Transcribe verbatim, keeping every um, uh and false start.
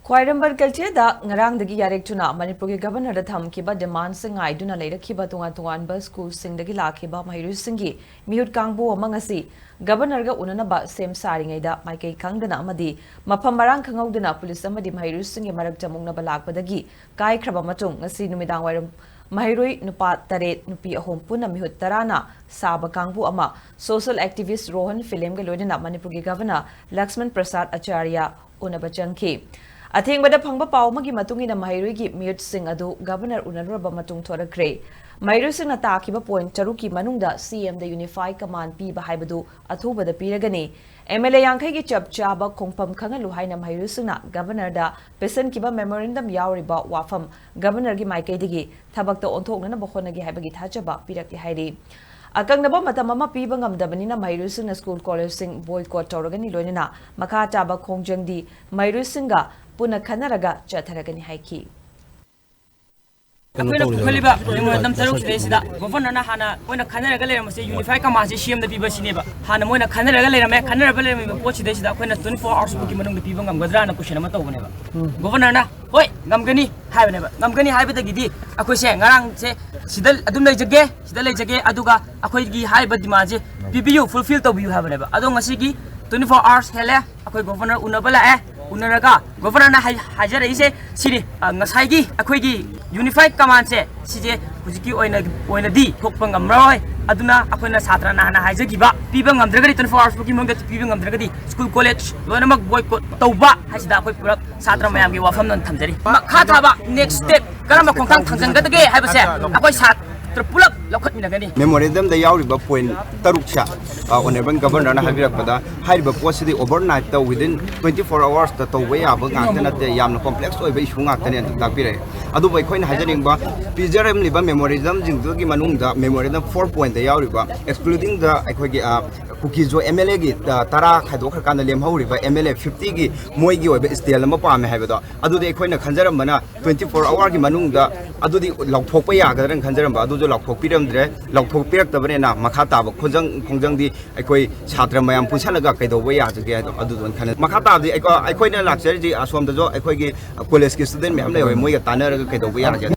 ꯈ꯭ꯋꯥꯏꯔꯝꯕꯟ ꯀꯩꯊꯦꯜꯗ ꯉꯔꯥꯡꯗꯒꯤ ꯌꯥꯔꯦꯛꯇꯨꯅ ꯃꯅꯤꯄꯨꯔꯒꯤ ꯒꯕꯔꯅꯔꯗ ꯊꯝꯈꯤꯕ ꯗꯤꯃꯥꯟꯁꯤꯡ ꯉꯥꯏꯗꯨꯅ ꯂꯩꯔꯛꯈꯤꯕ ꯇꯣꯉꯥꯟ ꯇꯣꯉꯥꯟꯕ ꯁ꯭ꯀꯨꯜꯁꯤꯡꯗꯒꯤ ꯂꯥꯛꯈꯤꯕ ꯃꯍꯩꯔꯣꯏꯁꯤꯡꯒꯤ ꯃꯤꯍꯨꯠ ꯀꯥꯡꯕꯨ ꯑꯃ ꯉꯁꯤ ꯒꯕꯔꯅꯔꯒ ꯎꯅꯅꯕ ꯁꯦꯝ ꯁꯥꯔꯤꯉꯩꯗ ꯃꯥꯏꯀꯩ ꯈꯪꯗꯅ ꯑꯃꯗꯤ ꯃꯐꯝ ꯃꯔꯥꯡ ꯈꯪꯍꯧꯗꯅ ꯄꯨꯂꯤꯁ ꯑꯃꯗꯤ ꯃꯍꯩꯔꯣꯏꯁꯤꯡꯒꯤ ꯃꯔꯛꯇ ꯃꯨꯛꯅꯕ ꯂꯥꯛꯄꯗꯒꯤ ꯀꯥꯏꯈ꯭ꯔꯕ ꯃꯇꯨꯡ ꯉꯁꯤ ꯅꯨꯃꯤꯗꯥꯡꯋꯥꯏꯔꯝ ꯃꯍꯩꯔꯣꯏ ꯅꯨꯄꯥ ꯇꯔꯦꯠ, ꯅꯨꯄꯤ ꯑꯍꯨꯝ ꯄꯨꯟꯅ ꯃꯤꯍꯨꯠ ꯇꯔꯥꯅ ꯁꯥꯕ ꯀꯥꯡꯕꯨ ꯑꯃ ꯁꯣꯁꯤꯌꯦꯜ ꯑꯦꯛꯇꯤꯚꯤꯁ ꯔꯣꯍꯟ ꯐꯤꯂꯦꯝꯒ ꯂꯣꯏꯅꯅ ꯃꯅꯤꯄꯨꯔꯒꯤ ꯒꯕꯔꯅꯔ ꯂꯛꯁꯃꯟ ꯄ꯭ꯔꯁꯥꯗ ꯑꯆꯥꯔꯌ ꯎꯅꯕ ꯆꯪꯈꯤ꯫ ꯑꯊꯦꯡꯕꯗ ꯐꯪꯕ ꯄꯥꯎ ꯑꯃꯒꯤ ꯃꯇꯨꯡ ꯏꯟꯅ ꯃꯍꯩꯔꯣꯏꯒꯤ ꯃꯤꯍꯨꯠꯁꯤꯡ ꯑꯗꯨ ꯒꯕꯔꯅꯔ ꯎꯅꯔꯨꯔꯕ ꯃꯇꯨꯡ ꯊꯣꯔꯛꯈ꯭ꯔꯦ꯫ ꯃꯍꯩꯔꯣꯏꯁꯤꯡꯅ ꯇꯥꯈꯤꯕ ꯄꯣꯏꯟꯠ ꯇꯔꯨꯛꯀꯤ ꯃꯅꯨꯡꯗ ꯁꯤ ꯑꯦꯝꯗ ꯌꯨꯅꯤꯐꯥꯏ ꯀꯃꯥꯟ ꯄꯤꯕ ꯍꯥꯏꯕꯗꯨ ꯑꯊꯨꯕꯗ ꯄꯤꯔꯒꯅꯤ꯫ ꯑꯦꯝ ꯑꯦꯜ ꯑꯦ ꯌꯥꯡꯈꯩꯒꯤ ꯆꯞ ꯆꯥꯕ ꯈꯣꯡꯐꯝ ꯈꯪꯍꯜꯂꯨ ꯍꯥꯏꯅ ꯃꯍꯩꯔꯣꯏꯁꯤꯡꯅ ꯒꯕꯔꯅꯔꯗ ꯄꯤꯁꯤꯟꯈꯤꯕ ꯃꯦꯃꯣꯔꯦꯟꯗꯝ ꯌꯥꯎꯔꯤꯕ ꯋꯥꯐꯝ ꯒꯕꯔꯅꯔꯒꯤ ꯃꯥꯏꯀꯩꯗꯒꯤ ꯊꯕꯛꯇ ꯑꯣꯟꯊꯣꯛꯅꯅꯕ ꯍꯣꯠꯅꯒꯦ ꯍꯥꯏꯕꯒꯤ ꯊꯥꯖꯕ ꯄꯤꯔꯛꯂꯦ ꯍꯥꯏꯔꯤ꯫ ꯑꯀꯛꯅꯕ ꯃꯇꯝ ꯑꯃ ꯄꯤꯕ ꯉꯝꯗꯕꯅꯤꯅ ꯃꯍꯩꯔꯣꯏꯁꯤꯡꯅ ꯁ꯭ꯀꯨꯜ ꯀꯣꯂꯦꯖꯁꯤꯡ ꯕꯣꯏꯀꯣꯠ ꯇꯧꯔꯒꯅꯤ, ꯂꯣꯏꯅꯅ ꯃꯈꯥ ꯇꯥꯕ ꯈꯣꯡꯖꯪꯗꯤ ꯃꯍꯩꯔꯣꯏꯁꯤꯡꯒ ꯄꯨꯟꯅ ꯈꯟꯅꯔꯒ ꯆꯠꯊꯔꯒꯅꯤ ꯍꯥꯏꯈꯤ꯫ ꯑꯩꯈꯣꯏꯅ ꯄꯨꯈꯠꯂꯤꯕ ꯃꯦꯃꯣꯔꯦꯟꯗꯝ ꯇꯔꯨꯛ ꯁꯤꯗꯩꯁꯤꯗ ꯒꯣꯚꯔꯅꯔꯅ ꯍꯥꯟꯅ ꯃꯣꯏꯅ ꯈꯟꯅꯔꯒ ꯂꯩꯔꯝꯕꯁꯦ ꯌꯨꯅꯤꯐꯥꯏ ꯀꯃꯥꯟꯁꯦ ꯁꯤ ꯑꯦꯝꯗ ꯄꯤꯕ ꯁꯤꯅꯦꯕ꯫ ꯍꯥꯟꯅ ꯃꯣꯏꯅ ꯈꯟꯅꯔꯒ ꯂꯩꯔꯝꯃꯦ, ꯈꯟꯅꯔꯒ ꯂꯩꯔꯝꯃꯤꯕ ꯄꯣꯠꯁꯤꯗꯩꯁꯤꯗ ꯑꯩꯈꯣꯏꯅ ꯇ꯭ꯋꯦꯟꯇꯤ ꯐꯣꯔ ꯑꯋꯥꯔꯁ ꯐꯥꯎꯒꯤ ꯃꯅꯨꯡꯗ ꯄꯤꯕ ꯉꯝꯒꯗ꯭ꯔꯥꯅ ꯀꯣꯏꯁꯟ ꯑꯃ ꯇꯧꯕꯅꯦꯕ꯫ ꯒꯣꯚꯔꯅꯔꯅ ꯍꯣꯏ ꯉꯝꯒꯅꯤ ꯍꯥꯏꯕꯅꯦꯕ꯫ ꯉꯝꯒꯅꯤ ꯍꯥꯏꯕꯗꯒꯤꯗꯤ ꯑꯩꯈꯣꯏꯁꯦ ꯉꯔꯥꯡꯁꯦ ꯁꯤꯗ ꯑꯗꯨꯝ ꯂꯩꯖꯒꯦ, ꯁꯤꯗ ꯂꯩꯖꯒꯦ, ꯑꯗꯨꯒ ꯑꯩꯈꯣꯏꯒꯤ ꯍꯥꯏꯔꯤꯕ ꯗꯤꯃꯥꯟꯁꯦ ꯄꯤꯕꯤꯌꯨ, ꯐꯨꯜꯐꯤꯜ ꯇꯧꯕꯤꯌꯨ ꯍꯥꯏꯕꯅꯦꯕ꯫ ꯑꯗꯣ ꯉꯁꯤꯒꯤ ꯇ꯭ꯋꯦꯟꯇꯤ ꯐꯣꯔ ꯑꯋꯥꯔꯁ ꯍꯦꯜꯂꯦ, ꯑꯩꯈꯣꯏ ꯒꯣꯚꯔꯅꯔ ꯎꯅꯕ ꯂꯥꯛꯑꯦ꯫ ꯎꯅꯔꯒ ꯒꯣꯚꯔꯅꯔꯅ ꯍꯥꯏ-, ꯍꯥꯏꯖꯔꯛꯏꯁꯦ ꯁꯤꯅꯤ, ꯑ, ꯉꯁꯥꯏꯒꯤ ꯑꯩꯈꯣꯏꯒꯤ ꯌꯨꯅꯤꯐꯥꯏ ꯀꯃꯥꯟꯁꯦ ꯁꯤꯁꯦ ꯍꯧꯖꯤꯛꯀꯤ ꯑꯣꯏꯅ, ꯑꯣꯏꯅꯗꯤ ꯊꯣꯛꯄ ꯉꯝꯃꯔꯣꯏ꯫ ꯑꯗꯨꯅ ꯑꯩꯈꯣꯏꯅ ꯁꯥꯇ꯭ꯔꯅ ꯍꯥꯟꯅ ꯍꯥꯏꯖꯈꯤꯕ ꯄꯤꯕ ꯉꯝꯗ꯭ꯔꯒꯗꯤ, ꯇ꯭ꯋꯦꯟꯇꯤ ꯐꯣꯔ ꯑꯋꯥꯔꯁ ꯐꯥꯎꯒꯤ ꯃꯅꯨꯡꯗ ꯄꯤꯕ ꯉꯝꯗ꯭ꯔꯒꯗꯤ ꯁ꯭ꯀꯨꯜ ꯀꯣꯂꯦꯖ ꯂꯣꯏꯅꯃꯛ ꯕꯣꯏꯀꯣꯠ ꯇꯧꯕ ꯍꯥꯏꯁꯤꯗ ꯑꯩꯈꯣꯏ ꯄꯨꯂꯞ ꯁꯥꯇ꯭ꯔ ꯃꯌꯥꯝꯒꯤ ꯋꯥꯐꯝ ꯑꯗꯨꯝ ꯊꯝꯖꯔꯤ꯫ ꯃꯈꯥ ꯊꯥꯕ ꯅꯦꯛꯁ ꯁ꯭ꯇꯦꯞ ꯀꯔꯝꯕ ꯈꯣꯡꯊꯥꯡ ꯊꯥꯡꯖꯤꯟꯒꯗꯒꯦ ꯍꯥꯏꯕꯁꯦ ꯑꯩꯈꯣꯏ ꯁꯥꯇ꯭ꯔ ꯄꯨꯂꯞ ꯂꯧꯈꯠꯃꯤꯟꯅꯒꯅꯤ꯫ ꯃꯦꯃꯣꯔꯦꯟꯗꯝꯗ ꯌꯥꯎꯔꯤꯕ ꯄꯣꯏꯟꯠ ꯇꯔꯨꯛꯁꯦ, ꯑ, ꯑꯣꯅꯔꯦꯕꯜ ꯒꯚꯔꯅꯔꯅ ꯍꯥꯏꯕꯤꯔꯛꯄꯗ, ꯍꯥꯏꯔꯤꯕ ꯄꯣꯠꯁꯤꯗꯤ ꯑꯣꯚꯔꯅꯥꯏꯠꯇ, ꯋꯤꯗꯤꯟ ꯇ꯭ꯋꯦꯟꯇꯤ ꯐꯣꯔ ꯑꯋꯥꯔꯁꯇ ꯇꯧꯕ ꯌꯥꯕ ꯉꯥꯛꯇ ꯅꯠꯇꯦ, ꯌꯥꯝꯅ ꯀꯣꯝꯄ꯭ꯂꯦꯛꯁ ꯑꯣꯏꯕ ꯏꯁꯨ ꯉꯥꯛꯇꯅꯦ ꯑꯗꯨ ꯇꯥꯛꯄꯤꯔꯛꯑꯦ꯫ ꯑꯗꯨꯕꯨ ꯑꯩꯈꯣꯏꯅ ꯍꯥꯏꯖꯅꯤꯡꯕ, ꯄꯤꯖꯔꯝꯂꯤꯕ ꯃꯦꯃꯣꯔꯦꯟꯗꯝꯁꯤꯡꯗꯨꯒꯤ ꯃꯅꯨꯡꯗ ꯃꯦꯃꯣꯔꯦꯟꯗꯝ ꯐꯣꯔ ꯄꯣꯏꯟꯠꯇ ꯌꯥꯎꯔꯤꯕ, ꯑꯦꯛꯁꯀ꯭ꯂꯨꯗꯤꯡ ꯗ ꯑꯩꯈꯣꯏꯒꯤ, ꯑ, ꯀꯨꯀꯤꯖꯣ ꯑꯦꯝ ꯑꯦꯜ ꯑꯦꯒꯤ, ꯑ, ꯇꯔꯥ ꯈꯥꯏꯗꯣꯛꯈ꯭ꯔꯀꯥꯟꯗ ꯂꯦꯝꯍꯧꯔꯤꯕ ꯑꯦꯝ ꯑꯦꯜ ꯑꯦ ꯐꯤꯐꯇꯤꯒꯤ ꯃꯣꯏꯒꯤ ꯑꯣꯏꯕ ꯁ꯭ꯇꯦꯜ ꯑꯃ ꯄꯥꯝꯃꯦ ꯍꯥꯏꯕꯗꯣ, ꯑꯗꯨꯗꯤ ꯑꯩꯈꯣꯏꯅ ꯈꯟꯖꯔꯝꯕꯅ ꯇ꯭ꯋꯦꯟꯇꯤ ꯐꯣꯔ ꯑꯋꯥꯔꯒꯤ ꯃꯅꯨꯡꯗ ꯑꯗꯨꯗꯤ ꯂꯧꯊꯣꯛꯄ ꯌꯥꯒꯗ꯭ꯔꯅ ꯈꯟꯖꯔꯝꯕ, ꯑꯗꯨꯁꯨ ꯂꯥꯎꯊꯣꯛꯄꯤꯔꯝꯗ꯭ꯔꯦ꯫ ꯂꯥꯎꯊꯣꯛꯄꯤꯔꯛꯇꯕꯅꯤꯅ ꯃꯈꯥ ꯇꯥꯕ ꯈꯣꯡꯖꯪ ꯈꯣꯡꯖꯪꯗꯤ ꯑꯩꯈꯣꯏ ꯁꯥꯇ꯭ꯔ ꯃꯌꯥꯝ ꯄꯨꯟꯁꯤꯜꯂꯒ ꯀꯩꯗꯧꯕ ꯌꯥꯒꯦ ꯍꯥꯏꯗꯣ ꯑꯗꯨꯗꯣ ꯑꯣꯏꯅ ꯈꯟꯅ꯫ ꯃꯈꯥ ꯇꯥꯕꯗꯤ ꯑꯩꯈꯣ-, ꯑꯩꯈꯣꯏꯅ ꯂꯥꯛꯆꯔꯤꯁꯤ ꯑꯁꯣꯝꯗꯁꯨ ꯑꯩꯈꯣꯏꯒꯤ ꯀꯣꯂꯦꯖꯀꯤ ꯁ꯭ꯇꯨꯗꯦꯟ ꯃꯌꯥꯝ ꯂꯩꯍꯧꯋꯦ, ꯃꯣꯏꯒ ꯇꯥꯟꯅꯔꯒ ꯀꯩꯗꯧꯕ ꯌꯥꯒꯦ?